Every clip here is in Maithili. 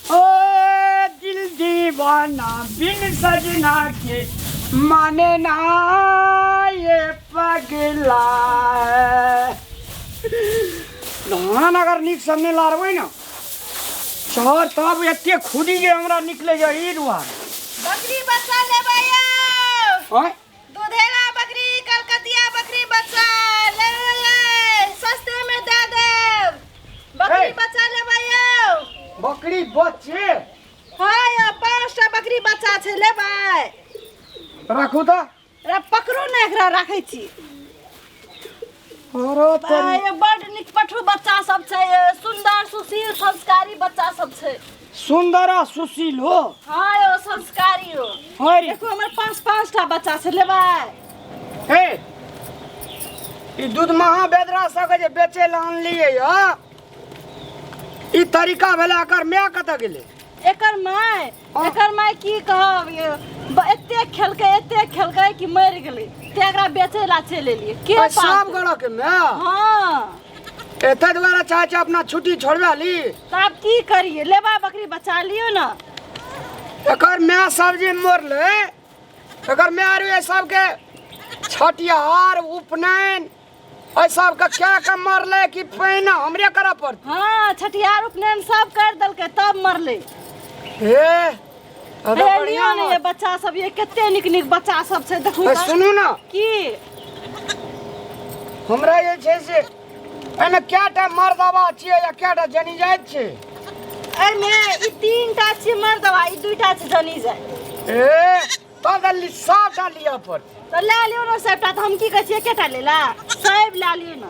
ओ दिल दीवाना बिन सजना के माने ना ये पगला धान अगर नीक से नहि लारबै ने सर तब एते खुदी जे हमरा निकले या ई दुआरे। बकरी बच्चा लेबै यौ। आँय? दुधेरा बकरी, कलकतिया बकरी बच्चा लेबै, सस्ते में दे देब। बकरी हे। बच्चा लेबै यौ। बकरी बच्चे? हाँ यौ, 5टा बकरी बच्चा छै, लेबै? राखू तऽ। रे पकड़ू ने एकरा, राखै छी। अरे तोरी। भाई, बड नीक पठू बच्चा सब छै, सुंदर सुशील संस्कारी बच्चा सब छै। सुंदर आ सुशील हो? हाँ यौ, संस्कारी हो। हाँ रे। देखू, हमर 5 5टा बच्चा छै, लेबै? हे, ई दूध महा बेदरा सबके जे बेचे लए आनलियै या, ई तरीका भेलै? एकर माय कतऽ गेलै? एकर माय? हाँ। एकर माय की कहब ये, एते खेलकै, एते खेलकै कि मरि गेलै, ते एकरा बेचै ला चलि एलियै। के सब पालतै? गोड़ा के माय? हाँ। एते दुआरे चाहै छै अपना छुट्टी छोड़बा ली। तऽ आब की करियै? लेबा बकरी बच्चा लियौ ने। एकर माय सब जे मरलै, एकर माय आर एहि सबके छठिहार उपनयन एहि सबके क्या के मरलै कि पहिने हमरे करऽ पड़तै? हाँ, छठिहार उपनयन सब कर देलकै तब मरलै। हे, हे लियौ ने ये बच्चा सब, ये कते नीक नीक बच्चा सब छै, देखू हे, तऽ। सुनू ने। की? हमरा जे छै से एहिमे कएटा मर्दबा छियै या कएटा जनी जाइत छै? एहिमे ई 3टा छियै मर्दबा, ई 2टा छै जनी जाइत। ए तब तऽ 7टा लिअ पड़तै। तऽ लए लियौ ने सबटा, तऽ हम की कहै छियै, एकेटा लेला सब लए लियौ ने।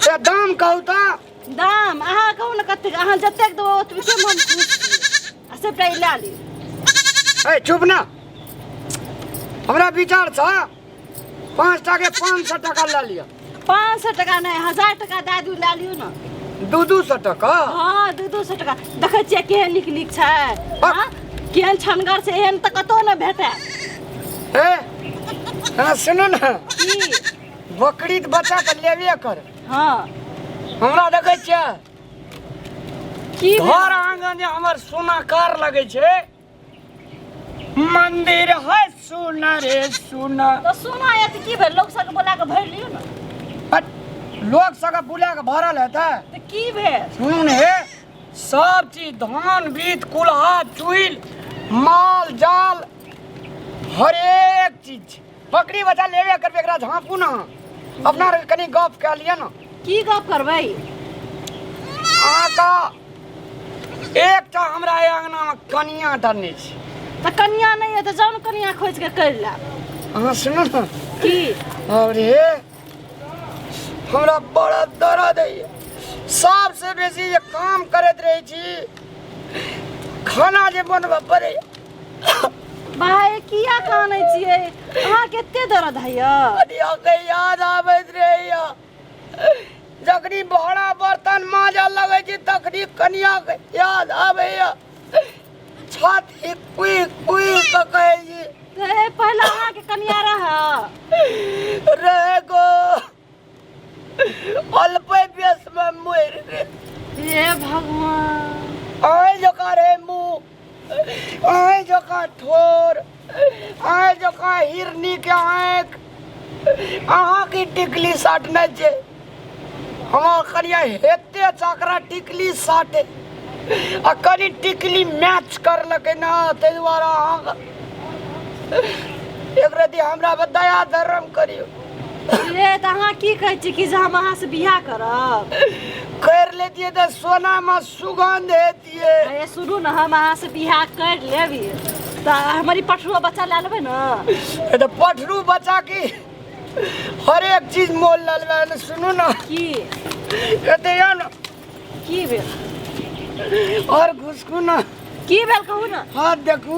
से दाम कहू तऽ। दाम अहाँ कहू ने कतेक, अहाँ जतेक देबै ओतबे हम खुश छियै, आ सबटा ई लए लियौ। ए चुप ना, हमरा विचार छ 5टा के 500 टका लए लिअ। 500 टका नहि, 1000 टका दए दियौ, लए लियौ ने। 200 टका? हाँ, 200 टका। देखै छियै केहन नीक नीक छै, हाँ? केहन छनगर छै, एहन तऽ कतौ नहि भेटै। ए हाँ, सुनू ने। की? बकरी तऽ बच्चा तऽ लेबे कर। हाँ। हमरा देखै छियै की भेल? घर आंगन जे हमर सोना कार लगै छै, मंदिर है सोना रे सोना। तऽ सोना यऽ तऽ की भेल, लोक सबके बोला कऽ भरि लियौ ने। हट, लोक सबके बुला कऽ भरल हेतै? तऽ की भेल? सुनू ने हे, सब चीज धान बीत कुल्हा चुइल माल जाल हरेक चीज छै। बकरी बच्चा लेबे करबै, एकरा झाँपू ने। अपना आरके कनि गप कए लिअ ने। की गप करबै? अहाँके एकटा हमरा एहि अङ्गनामे कनिया टा नहि छै। तऽ कनिया नहि यऽ तऽ जाउ ने कनिया खोजि कऽ करि लेब। अहाँ सुनू ने। की? अरे हमरा बड़ा दर्द होइए, सबसँ बेसी जे काम करैत रहै छी, खाना जे बनबऽ पड़ैए। भाय, किया कानै छियै? अहाँके एते दर्द होइए? कनियाके याद आबैत रहैए, जखनी भाड़ा बर्तन माजऽ लगै छी तखनी कनियाके याद आबैए, छाती कुई कुई कऽ कहै छी। तऽ पहिले अहाँके कनिया रहए? रहे गो, अल्पे बेसमे मरि गेल। हे भगवान। अहीं जकाँ रहे मुँह, अहीं जकाँ ठोर, अहीं जकाँ हिरनीके आँखि, अहाँके टिकली साटने छै। हमर कनिया हेते चकरा टिकली साटे आ कनि टिकली मैच करलकै ना, ताहि दुआरे अहाँ एक रति हमरा पर दया धर्म करियौ। रे तऽ अहाँ की कहै छी कि जे हम अहाँ से बियाह करब? कर लेतियै तऽ सोनामे सुगंध हेतियै। अरे सुनू ने, हम अहाँ से बियाह कर लेब तऽ हमर ई पठरुआ बच्चा लए लेबै ने? ए तऽ पठरू बच्चा की हरेक चीज मोल लऽ लेबै ने। सुनू ने। की? एते यौ ने। की भेल? और घुसकू ने। की भेल कहू ने। हाथ देखू,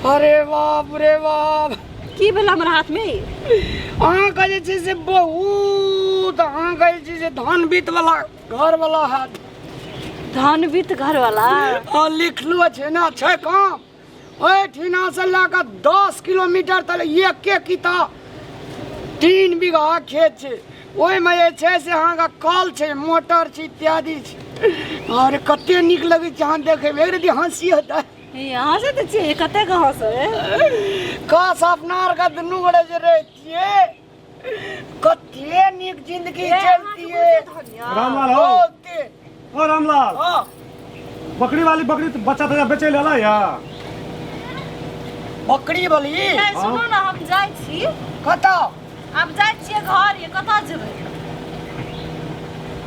अरे बाप रे बाप। की भेल हमर हाथ में? अहाँके जे छै से बहुत, अहाँके जे छै से धन बीत वाला घर वाला हाथ। धनवित घर वाला? हाँ, लिखलो छै ने, छै काम ओहिठिना से लए कऽ 10 किलोमीटर तक एक एक किता 3 बीघा खेत छै, ओहिमे जे छै से अहाँके कल छै, मोटर छै, इत्यादि छै। अरे कते नीक लगै छै अहाँ देखैमे, एक रति हँसी होता। यहाँ से तऽ छियै, कते हँसै। काश अपना आरके दुनू गोटे जे रहितियै, कते नीक जिंदगी चलतियै। रामलाल हो। बहुते। ओ रामलाल। हाँ। बकरी वाली बकरी तो बच्चा तच्चा बेचै ले अलै या? बकरी वाली? ए, सुनू ने, हम जाइ छी। कतऽ? आब जाइ छियै घर, ये कतऽ जेबै?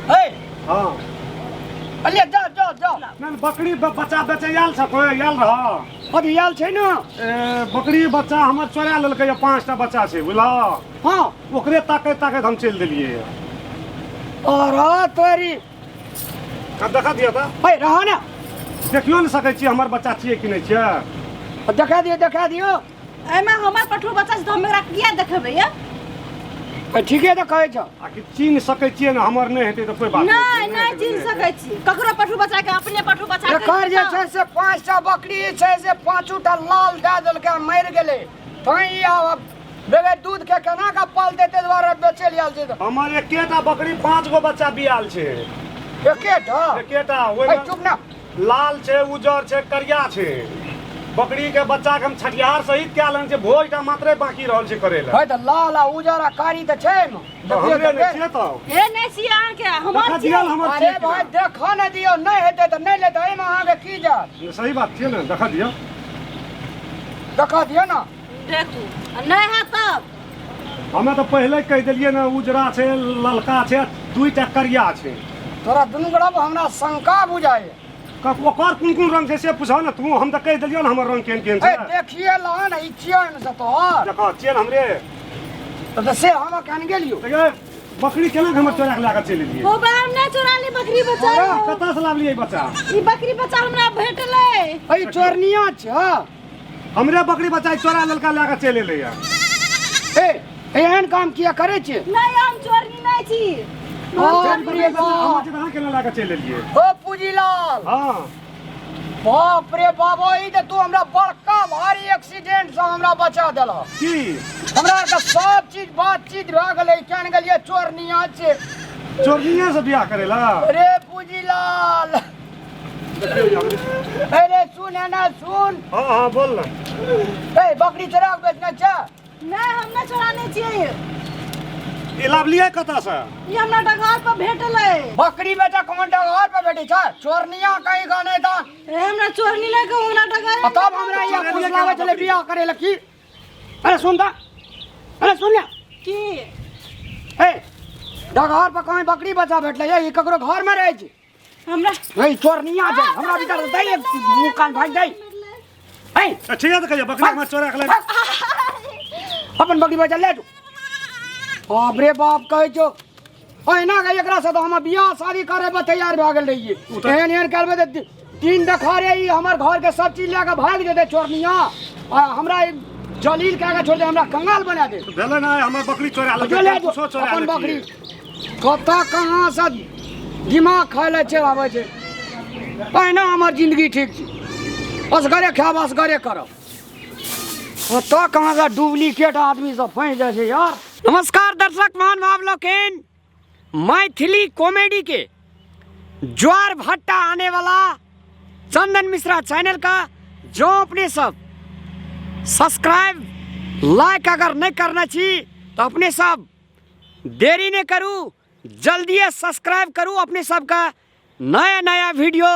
हे। हाँ। अलिया, जा जा जा। नहीं, बकरी बच्चा बेचै आयल छ कोइ? आयल रह? अभी आयल छै ने। ए, बकरी बच्चा हमर चोरा लेलकै, 5टा बच्चा छै, बुझलह? हाँ। ओकरे ताकैत ताकैत हम चलि देलियै। अरे तोरी। आ देखा दिअ तऽ। हे, रह ने। देखियो ने सकै छियै हमर बच्चा छियै कि नहि छियै। देखा दियौ, देखा दियौ। एहिमे हमर पठू बच्चा छै तऽ हम एकरा किया देखेबै ये? ए, ठीके तऽ कहै छ। आ कि चिन्ह सकै छियै ने? हमर नहि हेतै तऽ कोइ बात। नहि, नहि चिन्ह सकै छी ककरो पठू बच्चा के, अपने पठू बच्चा के। एकर जे छै से 5टा बकरी छै से 5टा लाल दए देलकै आ मरि गेलै, तैं ई आब बगैर दूध के केना के पालतै, ताहि दुआरे बेचै लए आयल छै तऽ। हमर एकेटा बकरी 5 गो बच्चा बियाल छै। एकेटा? एकेटा। ए, ओहिमे चुप ना। लाल छै, उजर छै, करिया छै। बकरी के बच्चा के हम छठिहार सहित कए लेने छै, भोज टा मात्रे बाकी रहल छै करै लए। है तऽ लाल आ उजर आ कारी तऽ छै एहिमे। तऽ हमरे नहि छियै तऽ। हे, नहि छियै अहाँके, हमर देखा छियै। दियल हमर अरे छियै कि भाई, देखऽ ने दियौ, नहि हेतै तऽ नहि लेतै, एहिमे अहाँके की जायत? नहि? सही बात छियै ने, देखा दियौ। देखऽ दियौ ने। देखू, आ नहि हैत तब। हमे तऽ पहिले कहि देलियै ने, उजरा छै, ललका छै, 2टा करिया छै। तोरा दुनू गोटा पर हमरा शंका बुझाइए। ओकर कोन कोन रंग छै से पूछह ने तू। हम तऽ कहि देलियौ ने हमर रंग केहन केहन ए, छै। देखिए लह ने, ई छियै एहिमे से तोहर? देखऽ, छियै ने हमरे। तऽ से हम केहन गेलियौ? तऽ गे, बकरी केना के हमर चोरा के लए कऽ चलि एलियै? ओ बा, हम नहि चोराली बकरी बच्चा। अरे, कतऽ से लाबलियै ई बच्चा? ई बकरी बच्चा हमरा भेटलै। ए, चोरनिया छै। हमरे बकरी बच्चा ई चोरा ललका लए कऽ चलि एलैया। ए, एहन काम किया करै छियै? नहि, हम चोरनी नहि छी। बाप रे बाप। हमर छै तऽ अहाँ केना लए कऽ चलि एलियै? ओ पूजीलाल। हाँ। बाप रे बाप, ई तऽ तू हमरा बड़का भारी एक्सीडेंट से हमरा बचा देलह। की? हमरा आरके सब चीज बातचीत भए गेलै, केहन गेलियै चोरनिया छै। चोरनिये से बियाह करेला? अरे पूजीलाल, अरे सुन ना, सुन। हाँ हाँ, बोल ना। ए, बकरी चोरा के बेचने छै? नहि, हम नहि चोराने छियै। ई लाबलियै कतऽ से? ई हमरा डगर पर भेटलै। बकरी बेचा कोन डगर पर भेटै छै? चोरनिया कहीं का नहि तऽ। ए, हमरा चोरनी नहि कहू, हमरा डगर। आ तब हमरा यहाँ चोरनिया फुसलाबै केना छलै बकरी? बियाह करे लए की? अरे सुन तऽ, अरे सुन ने। की? ए, डगर पर कहीं बकरी बच्चा भेटलै? ए, ई ककरो घर में रहै छै। हमरा ए, चोरनिया छै, हमरा भीतर दै एक मुँह कान भागि दै। ए, तऽ ठीक है, तऽ कहियो बकरी हमर चोरा के लाबि। अपन बकरी बच्चा ले जो। बाप रे बाप, कहै छौ अहिना के, एकरा से तऽ हम बियाह शादी करे पर तैयार भए गेल रहियै। ओ तऽ- एहन एहन करबै तऽ दिन देखारे ई हमर घर के सब चीज लए कऽ भागि जेतै चोरनिया आ हमरा ई जलील कए कऽ छोड़ दे, हमरा कंगाल बना दे। भेलै ने, हमर बकरी चोरा जो लेलकै। ले जो कुछो चोरा अपन लेतियै। बकरी। कतऽ कहाँ से दिमाग खाय लए छै आबै छै। अहिना हमर जिंदगी ठीक छै, असगरे खायब, असगरे करब। कतऽ कहाँ से डुप्लीकेट आदमी सब फँसि जाइ छै यार। नमस्कार दर्शक महानुभाव लोकनि, मैथिली कॉमेडी के ज्वार भट्टा आने वाला चंदन मिश्रा चैनल का जो अपने सब सब्सक्राइब लाइक अगर नहीं करना छी तो अपने सब देरी नहीं करू, जल्दी सब्सक्राइब करू। अपने सबका नया नया वीडियो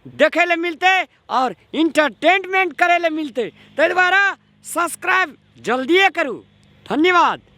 देखे ले मिलते और इंटरटेनमेंट करे ले मिलते, ताहि दुआरे सब्सक्राइब जल्दिए करू। धन्यवाद।